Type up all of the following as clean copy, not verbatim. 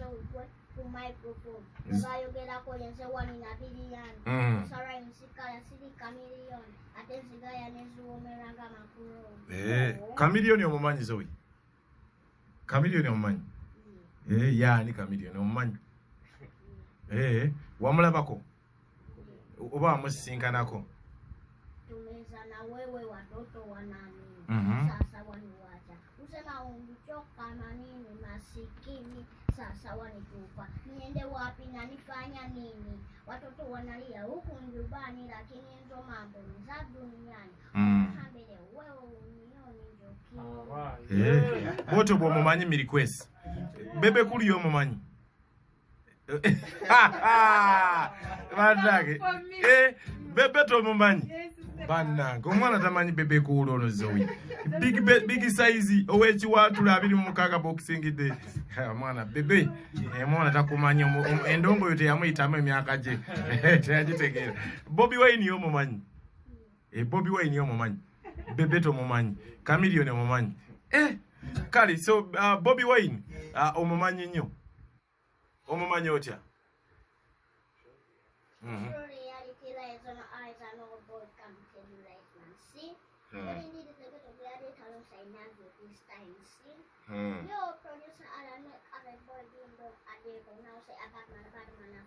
Zoe ku microphone. Bayogerako yenze wani na biliyani. Sara nsikala siri chameleon. Ate nzigaya neziwomera nga makuloni. Eh, Chameleone omumanyi Zoe? Chameleone omumanyi? Eh, yaani Chameleone omumanyi? Eh, wamulabako oba wamusisinkanako? Tumeza na wewe watoto wanamini. Sasa waniwacha usema ungichoka na nini masikini, sasa wanitupa niende wapi na nifanya nini? Watoto wanalia huku nyumbani, lakini hizo mambo ni za duniani. Hambele wewe unioni njoki. Eh, bwotyo bw'omumanyi Mirikwesi. Bebe Cool y'omumanyi? Bannange, eh, Bebe tomumanyi? Bannange, omwana tamanyi Bebe Cool ono Zoe. Big, big size ow'ekiwaatula 26 Boxing Day. Ha, mwana Bebe, eh, mwana takumanyi endongo yo teyamuyitamu emyaka gye teyagitegeera. Bobi Wine y'omumanyi? Eh, Bobi Wine y'omumanyi? Bebe tomumanyi, Chameleone omumanyi? Eh, kale so Bobi Wine omumanyi nnyo. Omumanyi otya? True reality lies on eyes and all boy can tell you right man. See? All you need is a bit of gladiator alongside Navio this time. See? Yo, producer Alan, make other boy being dog a day go now say a bad man, a bad man, a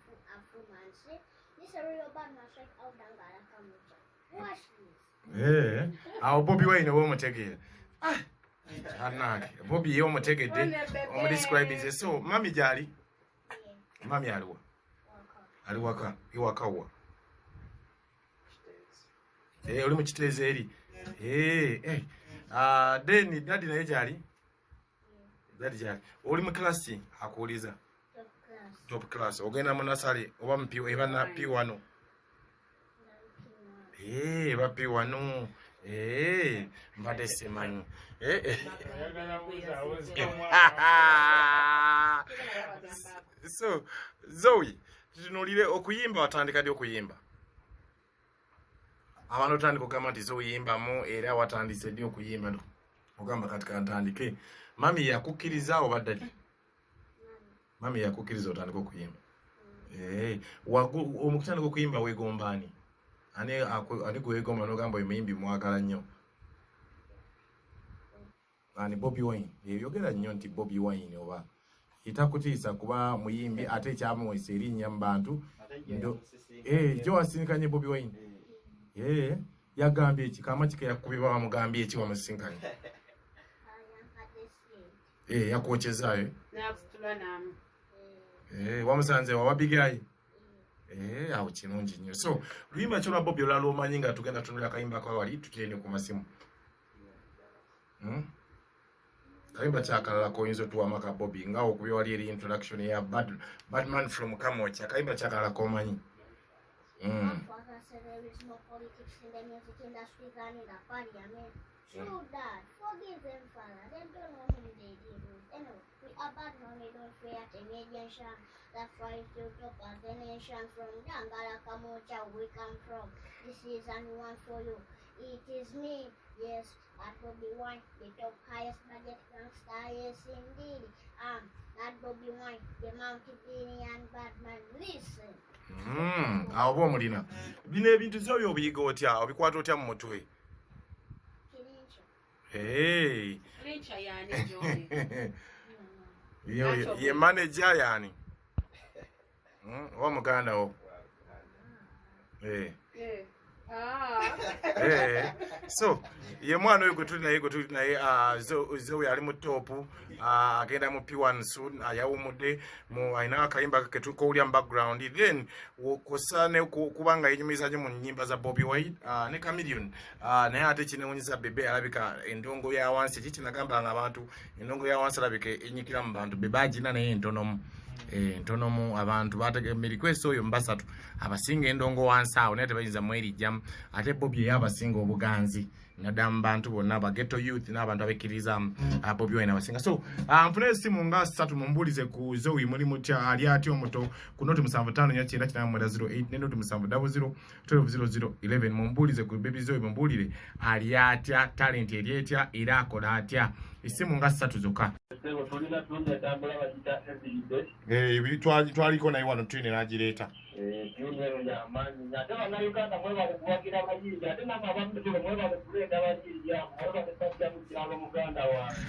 fool man. See? This a real bad man straight out Dangala Kamucha. Watch this. Eh, awo Bobi Wine oba omutegeera? Ah, anange, Bobi ye omutegedde, omudescribinze. So mami gyali? Yeah, Mami aliwa? Welcome. Ali waka? Iwaka wa? Eh, oli mu Kiteezi eri? Eh, eh. Ah, then daddy naye gyali? Daddy gyali. Oli mu class akuwuliza? Top class. Top class. Ogenda mu nursery oba mu P eba na P1? Eh, eba P1. Eh, mbadde simanyi. Eh, eh. Oyagala buzaabuza omwana. So Zoe, tutunuulire okuyimba. Watandika ddi okuyimba? Abantu otandika okugamba nti Zoe yimbamu, era watandise ddi okuyimba ogamba kati kantandike? Mami yakukkiriza oba daddy? Mami yakukkiriza otandika okuyimba? Eh, omukutandika okuyimba weegomba ani? Ani gwe weegomba n'ogamba oyo muyimbi mwagala nnyo? Ani? Bobi Wine? Yogera nnyo nti Bobi Wine oba itakutiisa kuba muyimbi ate ekyamuweesa erinnya mu bantu. Eh, gye wasinkanye Bobi Wine? Eh, yagambye eki? Kama kike yakubye bamugambye eki wamusinkanye? Yampadde sente. Eh, yakwokyezaayo? Nakusitula namu. Eh, wamusanze wawa bigayi? Eh, awo kirungi nnyo. So luyimba ki olwa Bobi olala omanyi nga tugenda tunula akayimba ka wali tutende ku masimu? Kayimba kyakalala koyinza otuwamu aka Bobi nga okubye wali eri introduction ya Badman from Kamocha? Akayimba kyakalala komanyi? Father said there is more politics in the music industry than in the parliament. True that. Forgive them, Father. They don't know whom they deal with. Anyway, we are bad man, we don't fear the mediation. That's why it's still top of the nation. From Dangala Kamocha we come from. This is a new one for you. It is me. Yes, that Bobby Wine, the top highest budget gangster. Yes, indeed. That Bobby Wine, the multi-billion bad man. Listen. Awo oba omulina bino ebintu Zoe obiyiga otya? Obikwata otya mu mutwe? Kirincha. Hey. Lincha yani gyoli? Ye manager yani? Oba muganda wo? Eh. Eh. Ah. Eh, so ye mwana oyo gwe tuli naye Zoe ali mu top, agenda mu P1 soon, yawumudde mu alina akayimba ke tukowulya mu background, then kosa ne kuba nga yenyumiza nnyo mu nnyimba za Bobi Wine ne Chameleone, naye ate kinewunyisa Bebe alabika endongo ya wansi. Ki kinagamba nga abantu endongo ya wansi alabika enyikira mu bantu. Bebe agina naye entonomu. Eh, ntonomu. Abantu request oyo mbasatu abasinga endongo wansi awo naye tebayinza mwerijjamu. Ate Bobi ye abasinga obuganzi naddala mu bantu bonna ba ghetto youth n'abantu abekkirizamu, Bobi Wine abasinga. So nfune esimu nga ssatu mumbuulize ku Zoe, muli mutya, ali atya omuto, ku 075 4989 08 ne 0700 12 00 11. Mumbuulize ku baby Zoe, mumbuulire ali atya, talent eri etya, era akola atya. Esimu nga ssatu zokka. Ssebo, tulina tunga etambula bagita Evin. Ngiwulidde. Twaliko naye wano twine n'agireeta. Tune eno y'amaanyi. Ate Bannayuganda mwebale kuwagira abayimbi, ate nammwe abamutule mwebale kuleeta abayimbi abo, mwebale bajja mu kyalo muganda wange.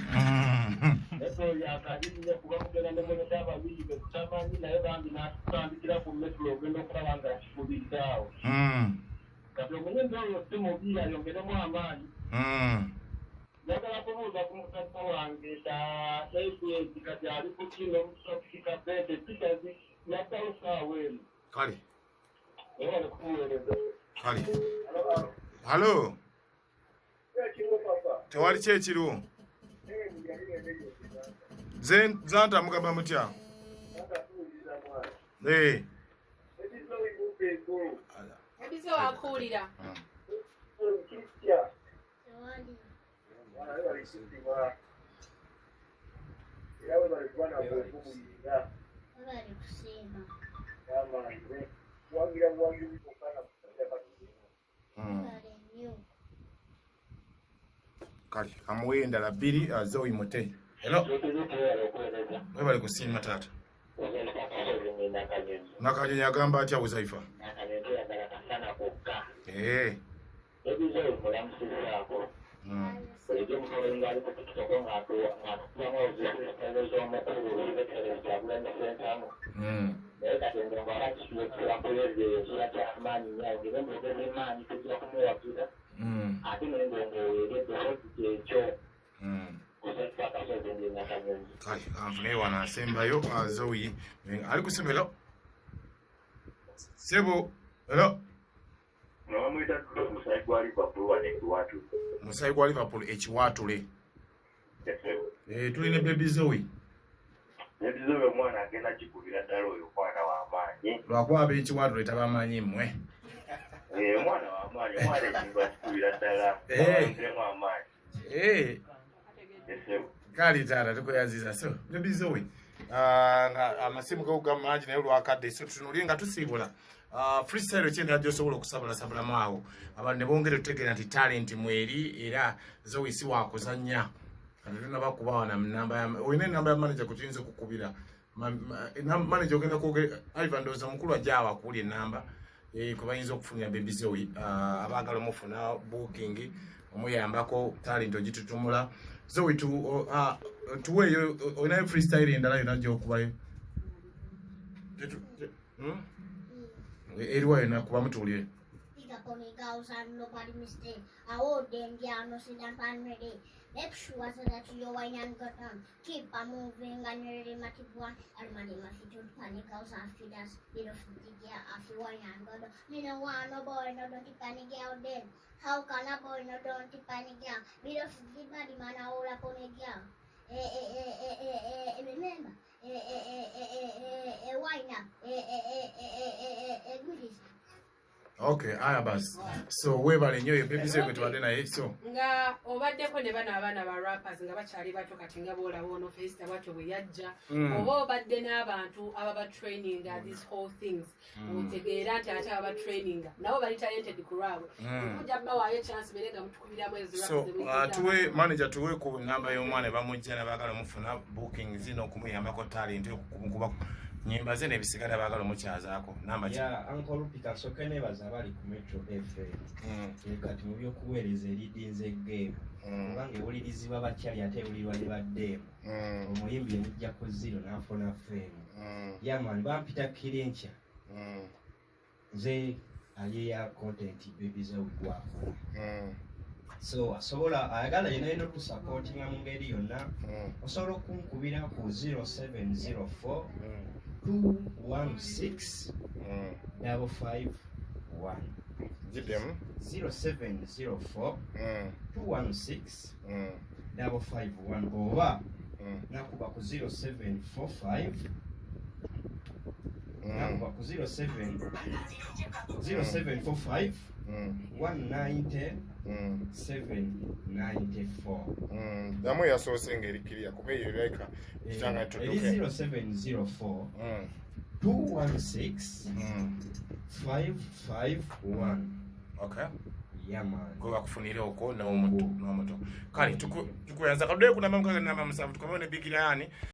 Metro yakali nnyo kuba mugenda ne muleta abayimbi be tutamanyi, naye bambi n'atutandikira ku Metro ogenda okulaba nga kikubiddaawo. Kati omuyimbi oyo si mubi, ayongeremu amaanyi. Njagala kubuuza ku musajja wange ABS kati ali ku kino omusakika bede kikazi yaddawo ssaawa eno. Kale. Mwebale kutuweereza. Kale. Halo. Tewali ki ekiriwo? Zanta mugamba mutya? Ebizo akuwulira. Tewali. Webale kusiima. Webale nnyo. Kale amuwe endala bbiri Zoe Mute. Hello. Webale kusiima taata. Nakanyonyi agamba atya Huzaifa? Kale anfune wano asembayo Zoe ali kusemero. Sebo. Hello. Musayi gwa Liverpool ekiwaatule. Tulina Baby Zoe. Baby Zoe omwana agenda kikubira ddala oyo omwana w'amaanyi. Lwakuba ab'ekiwaatule tabamanyi mmwe. Omwana w'amaanyi, omwana ekintu akikubira ddala. Ayongeremu amaanyi. Kale taata tukuyaziza. So Baby Zoe amasimu gago mangi naye olwakadde so tutunuulire nga tusiibula. Freestyle kyenda gy'osobola okusabulasabulamu awo abantu ne bongera otutegeera nti talent mweri era Zoe si wakuzannya. Kati tunaba kubawa na namba ya olina enamba ya manager kwe tuyinza okukubira. Manager ogenda kwogera Ivan ndowooza mukulu ajja awo akuwulya enamba kwe bayinza okufunira Baby Zoe abaagala omufuna booking omuyambako talent ogitutumula. Zoe tuweeyo olinayo freestyle endala yonna gy'okubayo? Eriwa yonna kuba mutuwulire. Pick up on the girls and nobody mistake. I hold them down, no sit down pan ready. Make sure so that you wine and got on. Keep on moving and ready, matty one. Everybody must be to panic girls and feeders. Little fifty girl, if you wine and got on. Me no want no boy, no don't panic girl then. How can a boy no don't panic girl? Me don't fifty body man, I hold up on a girl. Remember. Wine up. Goodies. Okay, aya basi. So webale nnyo Baby Zoe gwe tubadde naye. So nga obaddeko ne bano abaana ba rappers nga bakyali bato kati nga boolaba ono Felista bwatyo bwe yajja, oba obadde n'abantu ababa traininga these whole things, otegeera nti ate ababa traininga nabo bali talented ku lwabwe, kujja bawaayo chance bere nga mutukubiramu ezo So tuwe manager tuwe ku namba y'omwana bamujja n'abaagala omufuna booking zino okumuyambako talent okukuba nyimba ze n'ebisigala baagala omukyazaako namba ki? Ya Uncle Lupita, nsooke neebaza abali ku Metro FM. Kati mu by'okuweereza eridinze game, kubanga ewulirizibwa bakyali ate ewulirwa ne baddeemu. Omuyimbi emuggyako zero n'afuna fame. Yaman bampita Kirincha. Nze aliya content Baby Zoe gwakola. So asobola ayagala yenna yenna okusupportinga mu ngeri yonna, osobola okunkubira ku 0704 216 551. Giddemu. 0704 216 551 oba nakuba ku 0745, nakuba ku 07 0745 190 794. Ddamu eyasoose ng'eri kiriya kuba eyo erabika kitanga Eri tudduke. 0704 216 551. Okay. Yaman. Gwe bakufunire okwo n'omuto. Kale tukuyanza kadde ku namba 6 namba 7 tukomewo ne Big Lion.